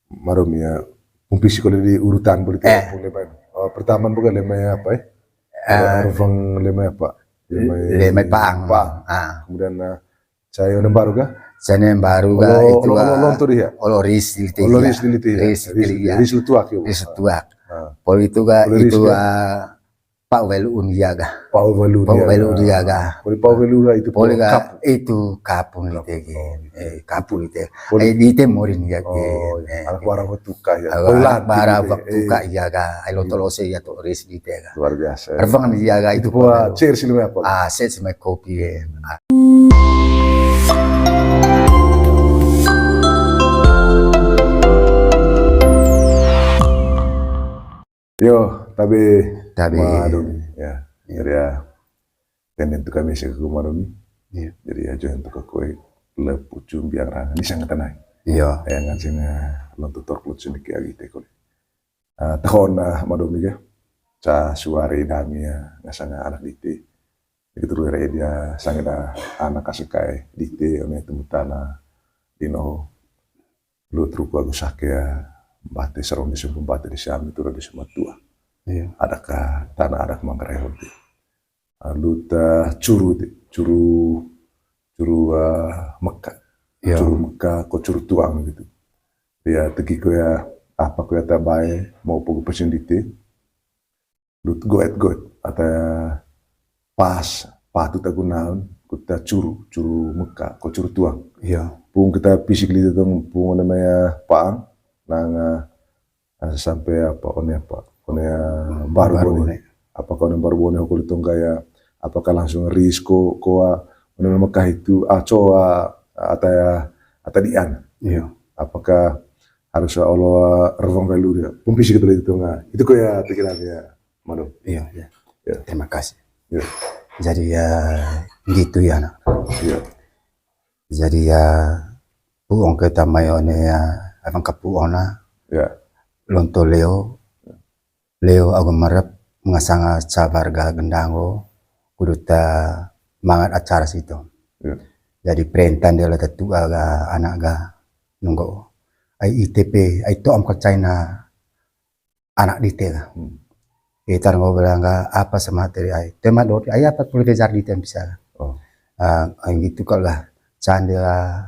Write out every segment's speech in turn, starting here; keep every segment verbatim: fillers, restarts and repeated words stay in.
Madomi ya, pung pisi kole di urutan politik. Eh. Pung lema. Oh, pertama bukan lema ya apa ya? Eh. Revang lema apa? Lema, lema Paang. Paang. Ah. Kemudian, eh, Cai Onembaru kah? Cai Onembaru kah, olo, itu olo, olo, ah, lonto dia. Olo Ris Liti. Olo Ris Liti. Ris Liti, Ris, ya. Ris Letuak, ya. Ris Letuak. Ah. Poli itu kah, olo Ris itu dia. Ah, Pak Welu Unia kah? Pak Welu Unia kah? Poli Pak Welu kah itu poli kah, Kapung. Itu Kapung Liti. Kapung. Eh, Kapung Liti. Poli. Eh, di Temorin ya. Oh, iya. Eh, anak barang Tuka ya. Anak barang Tuka ya kah. Ai lonto lose ya to Ris Liti kah. Luar biasa. Revang dia kah itu. Wah, cheers dulu ya, Pak. Ah, cheers my coffee ya. Yo, tabe. Tabe. Madomi, ya. Iya. Jadi ya, tenden tu kami sih ke Madomi. Iya. Jadi ya, join tu ke kue, lep ucum biang rang, di sana tanai. Iya. Ya, ngan sini, lonto tor kelut sini ke agi teko. Ah, tahun, ah, Madomi ke. Ca suare dami ya, ngasanga anak dite. Begitu lu re dia, sangida anak kasekai, dite, one temu tanah, dino. Lut ruku agu sake ya, bate serong di sumpu bate di siami, tura di sumpu tua. Iya. Adat ka tanah adat Manggarai hodi. Ah, lut, eh, curu ti, curu, curu, eh, Mekah. Iya. Curu Mekah, ko curu tuang gitu. Ya, tegi ko ya, apa ko ya tabae, mau pogo pesin dite. Lut goet-goet, ata pas, patut agu naun, kuta curu, curu Mekah, ko curu tuang. Iya. Pung kita fisik lite tong, pung namanya Paang, nang, eh, sampai apa, one apa, one, eh, baru, baru bone. Bone. Apakah one baru bone hoko litong gaya, apakah langsung risko, koa, one Mekah itu, ah, coa, ata ya, ata dian. Iya. Apakah harus olo, eh, revang value dia? Pung fisik kita lite tong, ah. Itu ko ya pikiran ya. Mado. Iya, iya. Ya. Terima kasih. Ya. Jadi ya gitu ya, nak. Iya. Jadi ya, puong kita mai one ya, abang kapuong na. Ya. Lonto leo, leo agu merep, mengasanga sabar ga gendang o, kudu ta mangat acara situ. Ya. Jadi perintah dia lah tetu aga anak ga nunggu. Ai ite pe, ai to'om ka China anak dite ka. Hmm. Ita ngo bilang ka, apa sama tadi ai. Tema dot, ai apa poli kejar dite bisa. Oh. Ah, ai gitu kalau lah. Candi lah,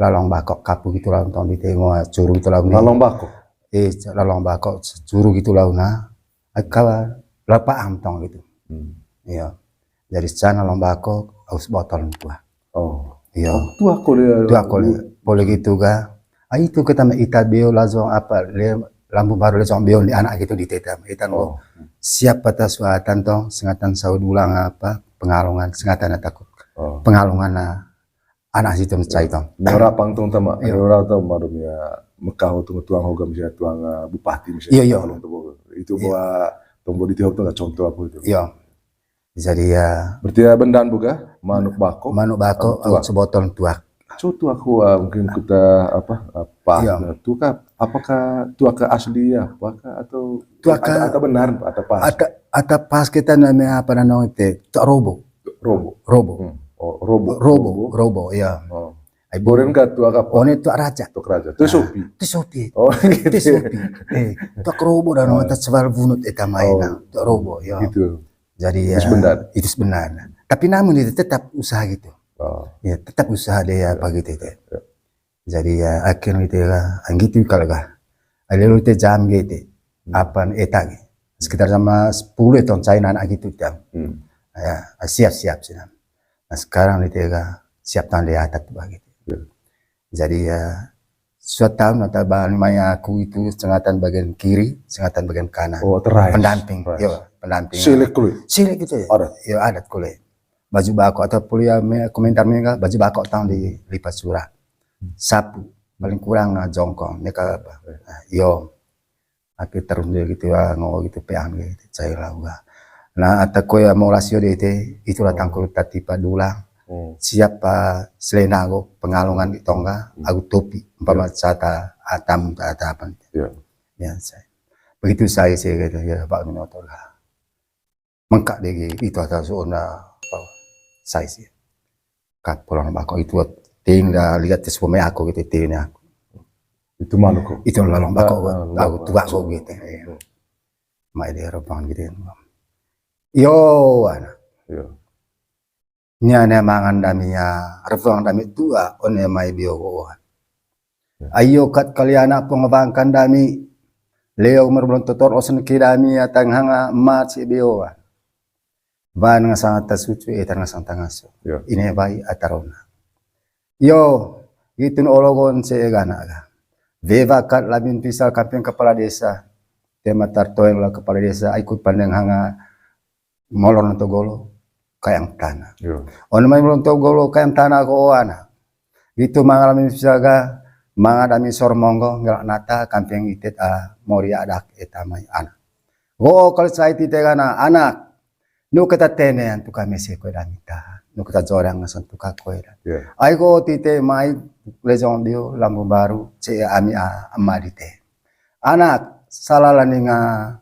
lalong bakok kapu gitu lah, tong dite ngo curu gitu lah. Lalong bakok? Eh, lalong bakok curu gitu lah, nah. Ai kawa, lapa am tong gitu. Hmm. Iya. Jadi sana lomba ako, aus botol tua. Oh. Iya. Oh, tua kole. Tua kole. Poli gitu ga. Ai itu kita me ita beo lazong apa, le, lampu baru lazong beo ni anak gitu di teta. Ita no. Oh. Siap patah suatan tong, sengatan saud ulang apa, pengalongan, sengatan takut. Oh. Pengalongan, nah, anak situ mencai tong. Ora pang tong tama, iya. Ora tong Madomi ya Mekah tong tuang hoga misalnya tuang, eh, bupati misalnya. Iya, iya. Kalau tong itu, iya, buat tong buat di tiap tong contoh aku itu. Iya. Jadi ya. Berarti ya bendan buka, manuk bako. Manuk bako, tuak. Sebotol tuak. So tuak hua mungkin kita apa, apa, iya, tuak, apakah tuak ke asli ya, apakah atau tuak ke, atau, atau benar, atau pas? Atau, atau pas kita namanya apa namanya itu, tuak robo. Robo. Robo. Hmm. Oh, robo. Robo, robo, ya. Oh. Ai boren ka tuak apa? One tuak raja. Tuak raja. Tuak sopi. Tuak sopi. Oh, gitu. Tuak sopi. Eh, tuak robo dan, oh, atas sebal bunut eta main. Oh. Tuak robo, ya. Gitu. Jadi, itu ya, sebenarnya. Itu sebenarnya. Tapi namun itu tetap usaha gitu. Oh. Ya, tetap usaha deh ya, apa gitu itu. Ya. Jadi ya, akhirnya itu ya, gitu kalau kah. Ada lu itu jam gitu. Hmm. Apa eta gitu. Sekitar sama sepuluh ton China anak gitu jam. Hmm. Ya, siap-siap sih. Nah, sekarang itu ya, siap tanda ya, tak begitu. Ya. Jadi ya, suatu tahun atau bahan maya aku itu sengatan bagian kiri, sengatan bagian kanan. Oh, terai. Pendamping, terai. Yo, pendamping. Silek kulit. Silek gitu ya. Adat. Yo, adat kulit. Baju bako atau poli ya, me-, komentar mereka, baju bako tang di lipat surat. Hmm. Sapu, paling kurang, ah, jongkong, mereka apa? Eh. Ah, yo. Aki terus dia gitu ya, ngo gitu, peang gitu, cai lah gua. Nah, ata ko ya mau lasio deh, itu, itulah, hmm, tangkul tatipa dulang. Hmm. Siapa selena go pengalongan di tongga, hmm, agu topi, umpama, ya, sata atam, ata apa. Ya. Ya, saya. Begitu saya sih gitu, ya, Pak Minoto lah. Mengkak deh, itu ata suona, apa, saya sih. Kapulang bako itu, ting dah lihat tes pemain aku gitu, ting aku. Itu malu ko. Itu lalong bako. Ah, ah, aku tua ko gitu. Mai de rebang gitu. Yo, ana. Yo. Nia ne mangan dami ya, rebang dami tua, one mai bio ko. Ayo kat kali anak pengobangkan dami. Leo merbelon totor osen ki dami ya, tanghanga mat si bio. Ban ngasang atas sucu, eh, tan ngasang tangaso. Ine bai atarona. Yo, gitu no ologon se egana ga. Veva kat labin pisal kamping kepala desa. Tema tartoeng la kepala desa, ikut pandeng hanga molor nonto golo, kayang tana. One mai molor nonto golo, kayang tana ko ana. Gitu manga labin pisal ga, manga dami sor monggo, ngelak nata, kamping itet a, mori adak eta mai ana. Go kali sai tite gana, anak. Nu keta tene antu kami se koe dami ta. Nu keta jorang ngasang tuka koe dami. Ai go tite mai lejong dio Lambung Baru, ce ami a, ama dite. Anak, salah laninga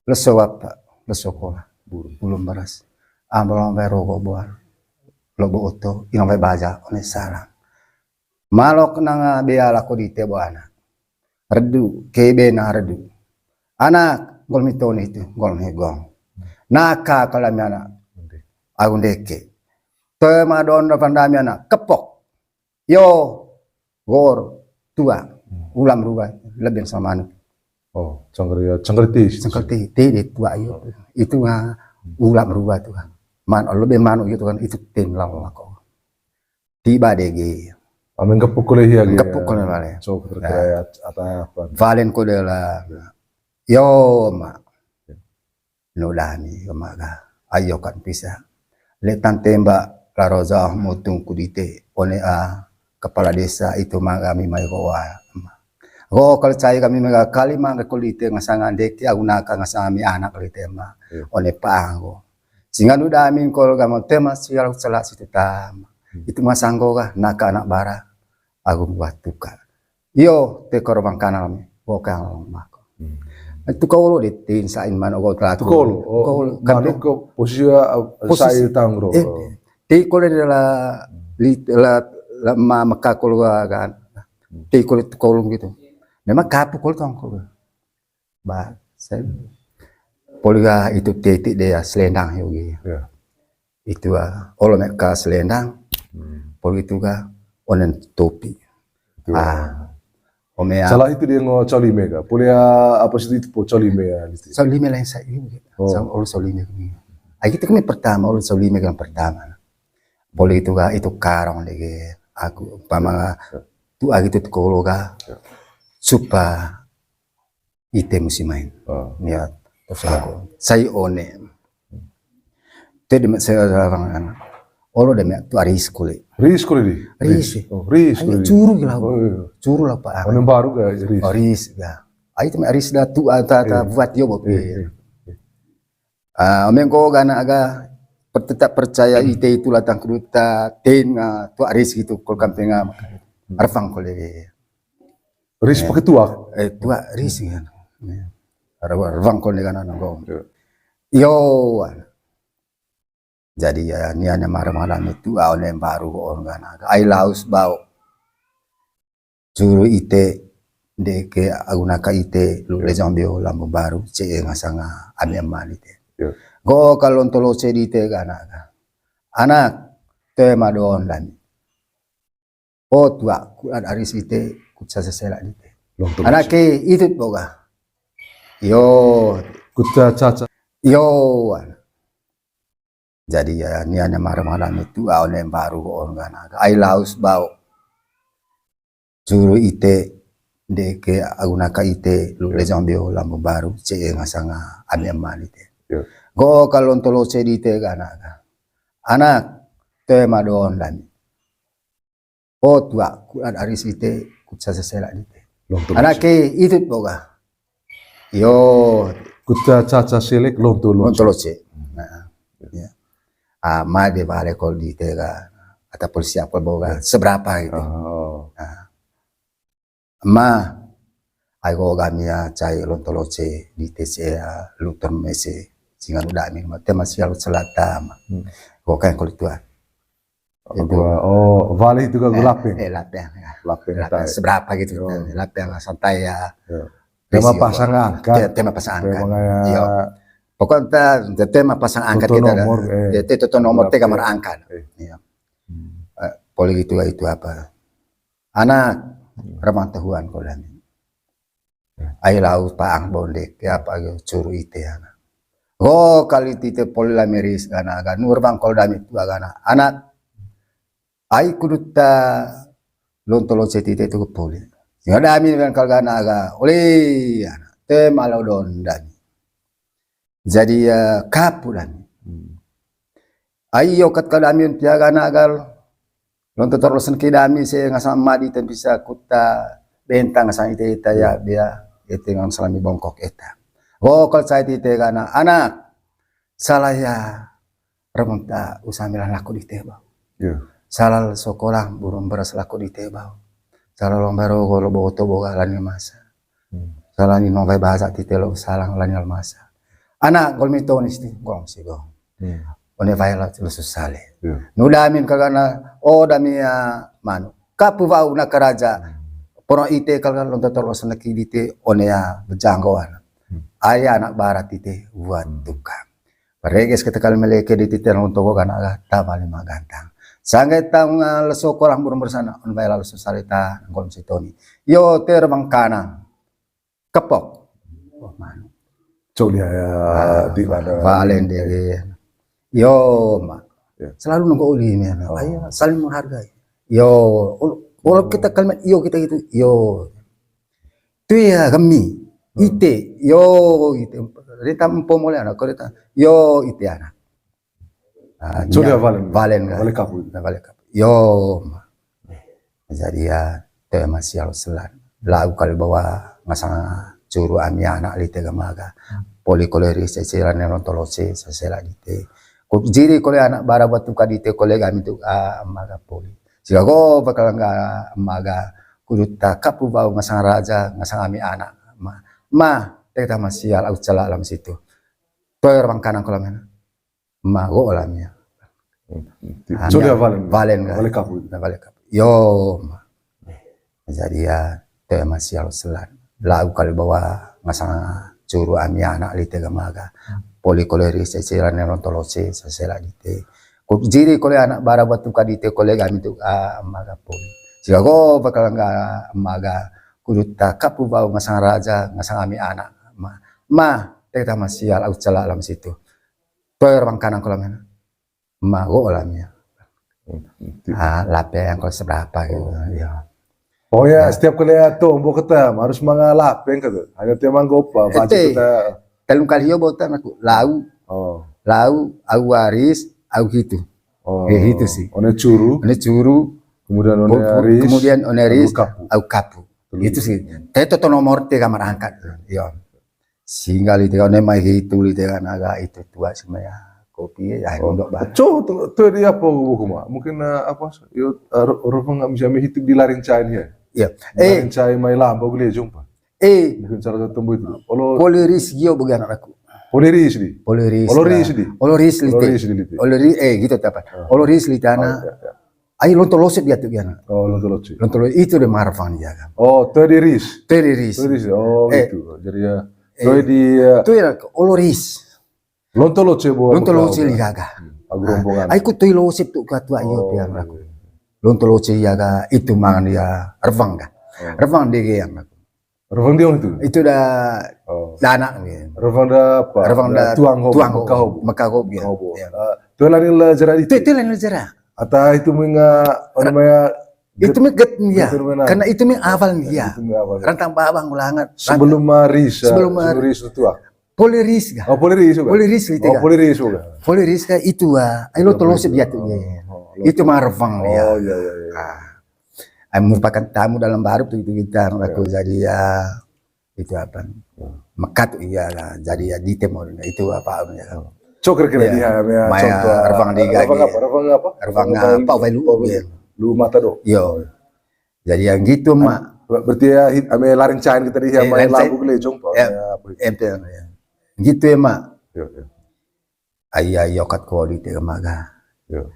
leso apa, leso kola. Bulung beras. Ambalong bai rogo boal. Lobo oto, inong bai baja, one salang. Malok nanga bea lako dite bo ana. Redu, kebe na redu. Anak, gol mitoni tu, gol megong. Naka kala mi ana. Agun deke. Toe madon dapan dami ana, kepok. Yo, gor, tua. Ulam rua, lebih sama anu. Oh, cengkeri, cengkeri ti. Cengkeri ti, ti de tua yo. Itu nga ulam rua tu kan. Man, lebih manu gitu kan, itu tin lawan lako. Tiba dege. Amin kepuk kole hia ge. Kepuk kole bale. So, kira-kira ya, atau apa? Valen kode la. Yo, ma. No dami, yo, ma ga. Ayo kan pisa. Le tante mba la roza mutung kudite. One a kepala desa itu ma ga mi mai roa. Go kali cai kami mega kali ma kudite ngasanga deke agunaka ngasanga mi anak kudite ma. One pa anggo. Singa nu dami kol gamo tema sial sela situ tama. Itu masanggo ga naka anak bara. Agung watuka. Iyo, te korban kanal mi, bo kang mako. Itu kau lo di tin sain mano go telaku. Itu kau lo, oh, kau lo, mano ke posisi, uh, posisi. Sain tangro. Eh, ti kole la, li, la, la ma maka kolo kan. Ti kole tu kau lo gitu. Memang kapu kole tong kole. Ba, saya poli ga itu titi de ya selendang yo gi. Itu ah, olo meka selendang, poli itu ga onen topi. Ah, ome ya. Salah itu dia ngo coli mega. Poli ya apa sih itu po coli mega gitu. Coli mega lain saya ini. Sama olo coli mega. Ah, itu kami pertama, olo coli mega yang pertama. Poli itu ga itu karong dege. Aku umpama tu agi tu kolo ga supa ite musi main. Ya, terus aku. Sai one. Te deme saya orang anak. Olo deme tu aris kule. Ris kule di? Ris. Oh, ris kule di. Curu gila. Curu lah, Pak. Orang baru ga ris. Oh, ris ga. Ai tu aris da tu ata buat yo bopi. Ah, omen ko gana aga tetap percaya ite itu latang keduta ten tu aris gitu kol kampeng. Arfang kole. Ris pakai tuak. Eh, tuak ris kan. Rawang kau ni kan anak kau. Yo. Jadi ya, ni ane marah-marah ni tuak, one baru on kan. Ai laus bau. Juru ite, deke agunaka ite, lu lejong bio Lambung Baru, ce ngasanga ami aman ite. Go kalon tolo ce dite gana. Anak, te madon dan. Oh, tuak, kuat aris ite, kut sasa sela dite. Anake, itu boga. Yo. Kut caca. Yo. Jadi ya, ni ane marah-marah ni tuak, one baru on gana. Ai laus bau. Juru ite, deke agunaka ite, lu lejong bio Lambung Baru, ce ngasanga ami aman ite. Go kalon tolo ce dite gana. Anak, te madon dan. Oh, tuak, kuat aris ite, kut sasa sela dite. Anake, itu boga. Yo. Kut caca selek, lonto loce. Lonto loce. Nah, ya. Ah, ma de bale kol dite ga. Ataupun siapa boga. Seberapa gitu. Nah. Ma, ai go gami ya, cai lonto loce, dite ce ya, luton mese. Singa udah mi, ma, te masih alut selata, ma. Go kain kol tuak. Itu. Oh, wali itu kan lapeng. Eh, lapeng, ya. Lapeng seberapa gitu, lapeng santai, ya. Tema pasang angka. Tema pasang angka. Iya. Pokoknya tema pasang angka kita ada. Nomor, eh, ya, toto nomor, te kamar angka. Iya. Poli gitu itu apa? Anak, remang tahuan ko dami. Ai lau paang bondek, ya apa, curu ite ana. Go kali tite poli lamiris gana, gana nurbang kol dami tua gana. Anak, ai kuduta lonto loce tite tu poli. Singa dami dengan kal gana aga, oli ana, te malo don dami. Jadi, eh, kapu dami. Ai yokat kal dami pia gana agal. Lonto torlosen ki dami se ngasang madi te bisa kuta bentang ngasang ite ita ya bea ite ngang salami bongkok eta. Oh, kal sai tite gana anak. Salah ya remonta usaha milah laku dite bau. Salah sekolah burung beras laku dite bau. Salah lombaro golo boto boga lani masa. Salah ni nong bahasa tite lo salah lani masa. Anak gol mitonis ti gong si gong. One viral lo susale. Nu damin kagana, oh, dami ya manu. Kapu wau na karaja. Poro ite kal lonto torlosen ki dite one ya bejanggoan. Aya anak barat ite buat tukang. Pareges kita kali meleke di tite lonto gana aga tama lima gantang. Sangge taung leso korang burung bersana on viral susale ta gol si toni. Yo terbang kanang. Kepok. Oh, manu. Cok dia ya, di mana? Valen deh. Yo, mak. Selalu nunggu oli men. Ayo, saling menghargai. Yo, walau kita kalimat yo kita gitu, yo. Tu ya kami. Ite, yo, ite. Rita empo mole anak, ko rita, yo, ite anak. Sudah valen. Valen kan? Valen kapu. Valen kapu. Yo, mak. Jadi ya, te masial selan. Lau kali bawa ngasang curu ami anak lite gamaga. Poli koleri sesela ne lontolosi sesela dite. Ku jiri kole anak bara buat tuka dite kole gami tu amaga poli. Siga go bakal ga amaga kuduta kapu bau ngasang raja ngasang ami anak. Ma, ma, teta masial au cela lam situ. Toer bang kanang kolam. Mago lah mia. Sudah valen. Valen kan? Valen kapu. Valen kapu. Yo, ma. Jadi ya, te masial selan. Lau kali bawa ngasang curu ami anak lite gamaga. Poli koleri sesela ne lontolosi sesela dite. Ku jiri kole anak bara buat tuka dite kole gami tu amaga poli. Siga go bakal ga amaga kuduta kapu bau ngasang raja ngasang ami anak. Ma, ma, teta masial au cela lam situ. Toer bang kanang kolam. Mago lah mia. Lapeng kalo seberapa gitu. Oh ya, setiap kali ya tombo kata harus manga lapeng kata. Hanya te manggo apa, baju kata. Telung kali yo botan aku lau. Lau, au waris, au hitu. Eh, hitu sih. One curu. One curu. Kemudian one aris. Kemudian one aris, au kapu. Itu sih. Te toto nomor te kamar angkat. Yo. Singgal ite kan, mai hitu ite kan aga itu tua semaya kopi ya, ndok ba. Co, tu, tu di apa buku ma? Mungkin apa? Yo, rupa nggak bisa hitu di larin cain ya. Iya. Larin cain mai lamba gule jumpa. Eh. Mungkin salah satu itu. Olo. Poliris gio bagi anak aku. Poliris di. Poliris. Oloris di. Oloris lite. Oloris di lite. Oloris, eh, gitu apa? Oloris lite anak. Ai lonto losip dia tu giana. Oh, lonto losip. Lonto losip itu de marfang dia kan. Oh, to di ris. To di ris. To di ris. Oh, gitu. Jadi ya. To di, eh, to ya oloris. Lonto losip bo. Lonto losip ligaga. Agrombongan. Ai ku to losip tu katua iyo pian aku. Lonto losip ligaga itu mangan dia revang kan. Revang dia yang aku. Revang dia itu. Itu dah dana gitu. Revang dah apa? Revang dah tuang hobo, tuang hobo, Mekah hobo. Mekah hobo gitu. Hobo. Iya. Eh, tu lain lah jera itu. Itu lain lah jera. Ata itu menga, apa namanya? Itu menga get ya. Karena itu menga awal ya. Itu menga awal. Rantang babang ulangan. Sebelum maris. Sebelum maris itu ah. Poliris kah? Oh, poliris juga. Poliris itu. Oh, poliris juga. Poliris kah itu ah. Ayo lo tolong sebiat tuh. Itu mah revang ya. Oh, iya, iya, iya. Ai merupakan tamu dalam baru tuh itu kita aku jadi ya itu apa mekat iya lah jadi ya di timur itu apa ya. Cok kira-kira dia ya contoh revang di gaji apa revang apa revang apa lu lu mata do yo jadi yang gitu mak berarti ya ame larin cain kita di ya main lagu gele jong apa ente ya gitu ya mak. Ai, ai, yokat ko di te maga. Yo.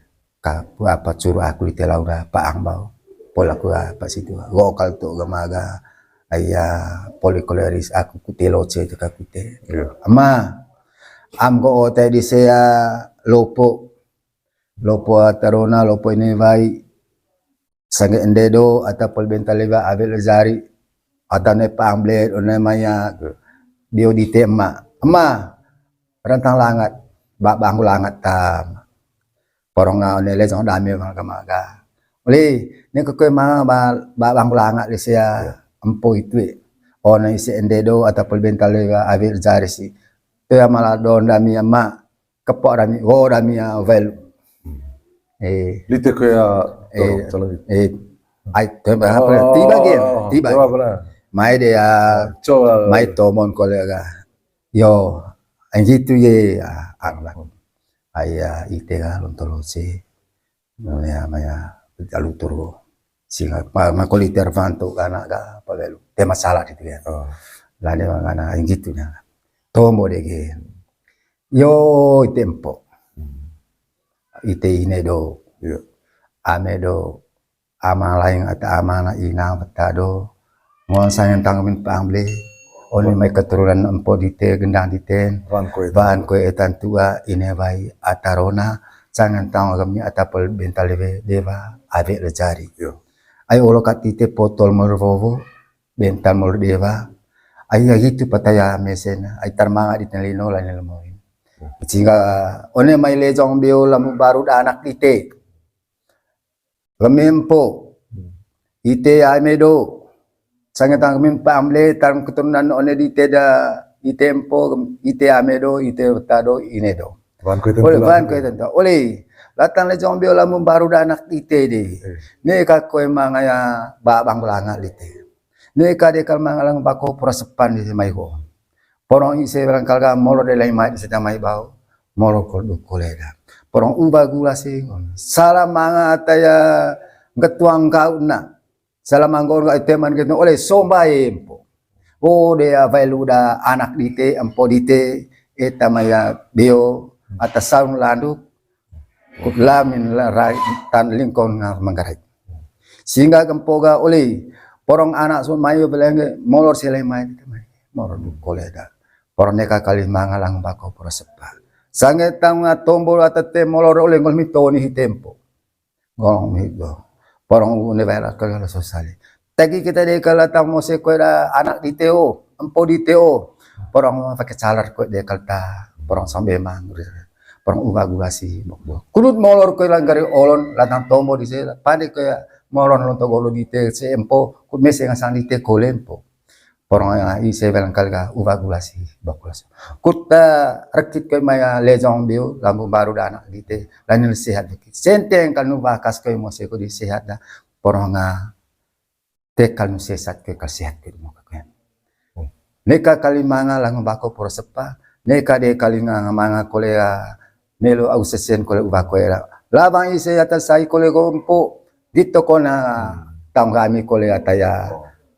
Ka, apa curu aku lite laura paang bau. Pola ku apa situ. Gokal tu gama ga, aya, poli koleris aku kute loce tu ka kute. Iya. Ama, am go ote di sea lopo. Lopo ata rona, lopo ine wai. Sangge ende do, ata poli bental lewa awe lejari. Ata ne paang blet, one maya. Iya. Bio dite ema. Ema, rantang langat. Ba bangku langat tam. Porong nga one lejong dami maga-maga. Oli, ne ke kue ma ba, ba bangku langat le sea. Iya. Empo itu e. One ise ende do, ata poli bental lewa awe lejari si. Tua mala don dami ema. Kepo dami, go dami ya, wel. Eh. Lite ko ya, eh, tolong, tolong. Eh, ai, tiba, apa, tiba gen, tiba. Mai de ya, coba. Mai tomon kolega. Yo, anjitu ye, ya, Allah. Aya, ite ga, lontolo si. Maya, maya, jalu turu. Singa, ma, ma koliter fanto, gana, ga, apa, wel. Te masalah gitu ya. Oh. Lade, gana, anjitu ya. Tombo de gen. Yo, ite empo. Ite ine do. Iya. Ame do. Ama laing ata ama na ina beta do. Ngon sangen tang min pang ble. Oni mai keturunan empo dite gendang diten. Wan kue. Wan kue etan tua ine wai ata rona. Sangen tang gemi ata pol bental lewe dewa. Awe lejari. Iya. Ai olo kat ite potol merwowo. Bental molo dewa. Ai, ai gitu pataya mesen. Ai tarmanga di tenlino la nilmoin. Sehingga one mai lejong bio lamu baru da anak dite. Lemempo. Ite ame do. Sangetang min pamle tan keturunan one dite da ite empo, ite ame do, ite weta do, ine do. Wan kue tentu. Ole, wan kue tentu. Ole, latang lejong bio lamu baru da anak dite de. Eh. Ne ka kue mangaya ba bang belanga dite. Ne ka de kal mangalang bako pura sepan di mai ho. Porong ise barangkal ga molo de lai mai ise mai bau. Molo kol du koleda. Porong uba gula sing. Salah manga ataya ngetuang kau na. Salah manggo ga teman gitu oleh somba empo. Oh, de abai luda anak dite, empo dite, eta maya beo, atas saung landuk. Kut lamin la-, rai, tan lingkong nga manggarai. Sehingga gempoga oli, porong anak sun mayu belenge, molor silai mai, mai, molor du koleda. Porong neka kali mangalang bako pura sepa. Sange tang nga tombol atete molor oli ngol mitoni hi tempo. Ngol migo. Porong une bae la kali sosali. Tagi kita de kala tang mose koe da anak di teo, empo di teo. Porong pake calar koe de kalta, porong sambe mang. Porong uba gula si bok bok. Kulut molor koe langgari olon, latang tombo di se, pande koe molon lonto golo di te se empo, kut mese ngasang di te kole empo. Porong ise barangkal ga uba gula si bok gula si. Kut, eh, rekit koe maya lejong biu, lambu baru da anak di te, lanil sehat dikit. Senteng kal nu bakas koe mose ko di sehat da, porong nga te kal nu sesat ke kal sehat ke mo ke. Neka kali manga langu bako pura sepa, neka de kali nga manga kole, ah, melo au sesen kole uba koe ra. Labang ise ata sai kole gompo, gitu kona tang kami kole ataya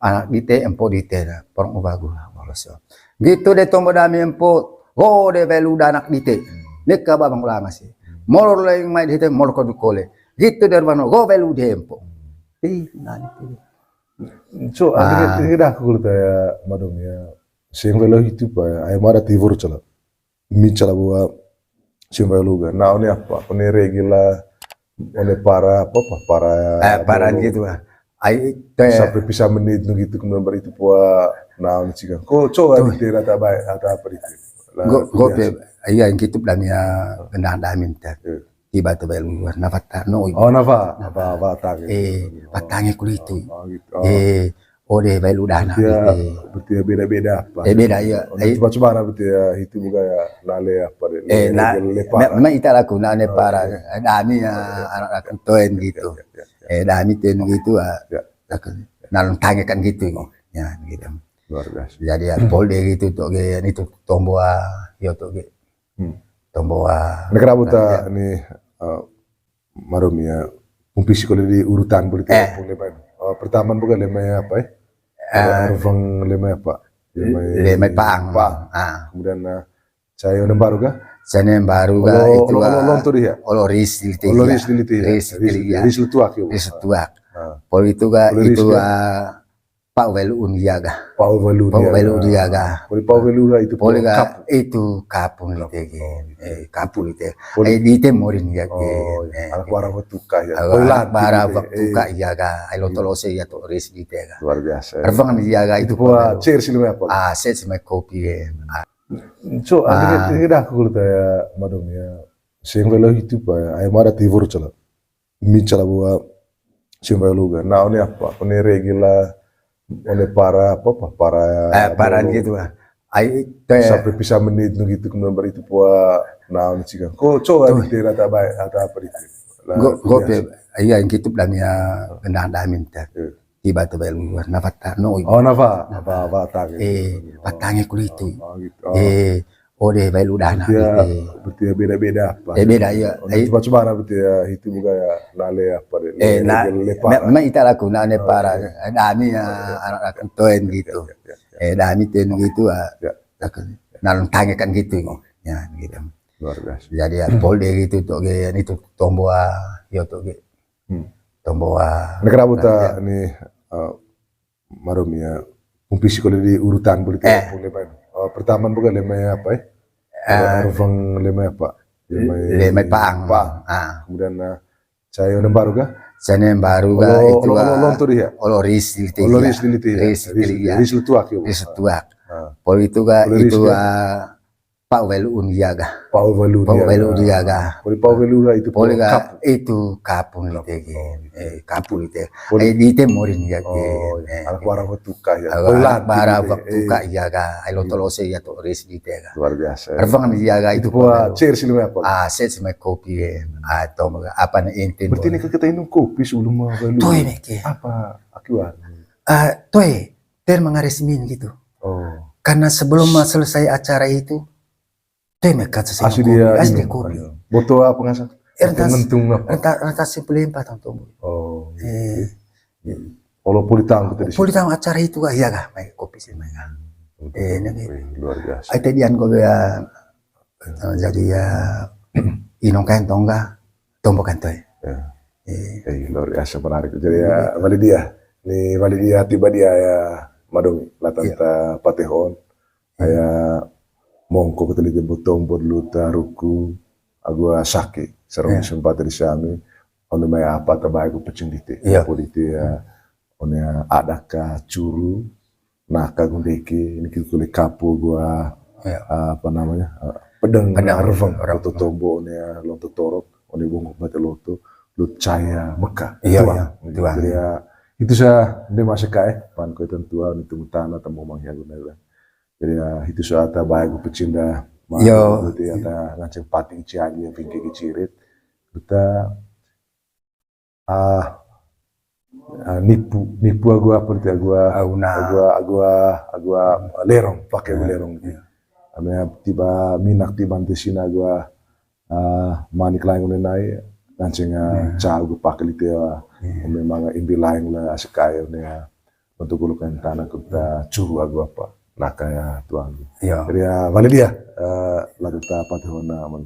anak dite empo dite ra, porong uba gula, boloso. Gitu de tombo dami empo, go de belu da anak dite. Neka babang ulama si. Molor leng mai dite, molor kodu kole. Gitu de rubano, go belu de empo. Ih, nani tu. So, ah, ini, ini dah aku kulit ya, madam ya. Sing velo itu pa ya, ayo mara tivur cala. Min cala buat sing velo ga. Nah, ini apa? Apa nih regila? One para apa, apa? Para eh, para dulu. Gitu lah. Ai, te- sampai bisa menit nu gitu, kemudian baru itu pua, nah, ini cikan. Ko, coba di tera tak baik, atau apa itu? Lah, go, go, biasa. Iya, yang gitu dan ya, gendang damin teh. Iya. Tiba tu bae luar, na fata, no. Oh, na fa, na fa, fata gitu. Eh, fatange kulitu. Oh, gitu. Oh. Eh, ode bae lu dana. Berarti ya, gitu. Berarti ya beda-beda apa? Eh, beda, iya. Oh, eh, coba-coba lah berarti ya, itu bukan ya, nale apa deh, eh, na, lepara. Me-, me-, ita laku, nale para. Iya. Dami ya, anak aku toen gitu. Iya, iya, iya. Eh, dami toen gitu, ah. Iya. Aku, nalung tange kan gitu. Oh. Ya, gitu. Luar biasa. Jadi ya, polde gitu, tuh, ge, itu tombo, ah, yo, tuh, ge. Hmm. Tomboa. Negara buta ni, eh, marum ya, umpisi kole di urutan boleh eh. Pung lema. Oh, pertama bukan lema ya apa eh? Eh. Reveng lema apa? Lema, lema pang. Pang. Ah. Kemudian, eh, saya udah baru kah? Sene baru ga itu olo, olo, ah, lonto dia. Olo ris di lite. Olo ris di lite. Ris di lite. Ris letuak ya. Ris letuak. Ah. Poli itu ga itu, ah, Pau Welu Undiaga. Pau Welu Undiaga. Pau Welu Undiaga. Poli Pau Welu ga itu. Poli ga itu kapung lite ge. Eh, kapung lite. Eh, di temorin ya ge. Oh, iya. Anak bara Watuka ya. Anak bara Watuka ya ga. Ai lonto lose ya to ris di te ga. Luar biasa. Erfang ya ga itu. Wah, cheers lu apa? Ah, set sama kopi ya. So, ah, ini dah aku kalau tanya Madam ya. Sing velo itu pa ya. Ai mara tivur cala. Mincala bua Sing Welu ga. Nah, one apa? One reggae la, one para apa, apa? Para, eh, para dolo gitu lah. Ai, te- sampai bisa menit nu gitu, kemudian baru itu pua, nah, one cikan. Ko, coba di tera tak baik, atau apa di tera? Lah, go, go, biasa. Iya, yang gitu dan ya, kendang damin teh. Iya. Tiba tuh Welu, nafa ta, no. Oh, nafa, nafa, nafa tangi. Eh, patangi kulit itu. Oh, gitu. Oh. Eh, Oh, de, Welu dana berarti ya, gitu. Berarti ya beda-beda apa? Eh, beda, iya. Oh, eh, coba-coba berarti ya, itu bukan ya, nale apa de, eh, le-, nah, le-, lepara. Me-, memang ita laku, nah, lepara. Oh, iya. Dani ya, anak aku toen gitu. Iya, iya, iya. Eh, Dani toen gitu, ah. Iya. Aku, nah, tangi kan gitu. Oh. Ya, gitu. Luar biasa. Jadi ya, pol de gitu, tuh, ge, itu tombo, ah, ya, tuh, ge. Hmm. Tombo, ah. Ini kenapa tak, ini, eh, Marum ya, kumpisi kalau di urutan boleh tahu, eh, boleh main. Eh, pertama bukan leme apa, eh? Eh, Erfang leme apa? Leme, leme Paang. Paang. Ah. Kemudian, eh, saya Onem Baru kah? Saya Onem Baru kah? Olo, itu olo, olo, ah, lonto dia. Olo ris di lite. Olo ris di lite. Ris di lite. Ris letuak ya. Ris letuak. Ah. Poli itu kah, itu, ah, Pau Welu Undiaga. Pau Welu Undiaga. Pau Welu Undiaga. Poli Pau Welu ga itu. Poli ga kapung. Itu kapung lite ge. Oh, gitu. Eh, kapung lite. Poli- eh, di temorin ya ge. Oh, iya. Eh, anak bara Watuka ya. Anak bara Watuka ya ga. Ai lonto lose ya to ris di te ga. Luar biasa. Erfang ya ga itu. Itu pua cheers lu apa? Ah, set sama kopi ya. Ah, to apa nih inti. Berarti ini kita minum kopi sebelum mau Welu. Toe, meke. Apa? Akiwan. Ah, toe. Ter mengaris min gitu. Oh. Karena sebelum selesai acara itu, Teme kaca sing asli kopi, dia asli ini, kopi. Botol apa nggak sih? Eh, rentas, ngentung apa? Rentas, rentas simpel empat tahun tumbuh. Oh. Eh. Iya. Kalau pulitang kita di sini. Pulitang acara itu kah, iya kah, main kopi sih main kah. Hmm, eh, ini luar biasa. Ai tadian kau ya, eh, jadi ya, inong kain tongga, tombo kain toy. Ya. Eh. Eh, luar biasa menarik. Jadi ya, balik dia. Nih, balik dia, tiba dia ya, Madung, latanta patehon. Aya mongko kutuli jembu tombor luta ruku agu saki sarong sempat di sami. One mai apa tabai ku pecing dite. Iya. Apa dite ya, one adat ka curu, naka gundeke, ini kita kuli kapu gua, apa namanya, eh, pedeng, pedeng, reveng, reveng. Loto tombo, one ya, loto torok, one bongkok bate loto, lut caya meka. Iya, tuang. Iya, tuang. Jadi ya, itu sa, dia masih kae, pan kau tentua, ini tunggu tanah, temu manghiagun. Jadi ya, itu soal ta bae gu pecinda. Yo. Berarti ya, ta nganceng pating ciali ya, bingke ke cirit. Kita, ah, ah, nipu, nipu agu apa, berarti agu, auna, agu, agu, agu lerong, pakai agu lerong. Iya. Ame tiba minak tiba antesina agu, ah, manik laing une nai, nganceng, ah, cau gu pakel ite, ah, memang imbi laing la asik kae une, ah, untuk gulu kain tanah kita curu agu apa. Nah, kayak tuan. Iya. Jadi ya, balik dia, eh, lagu ta patehon na, man.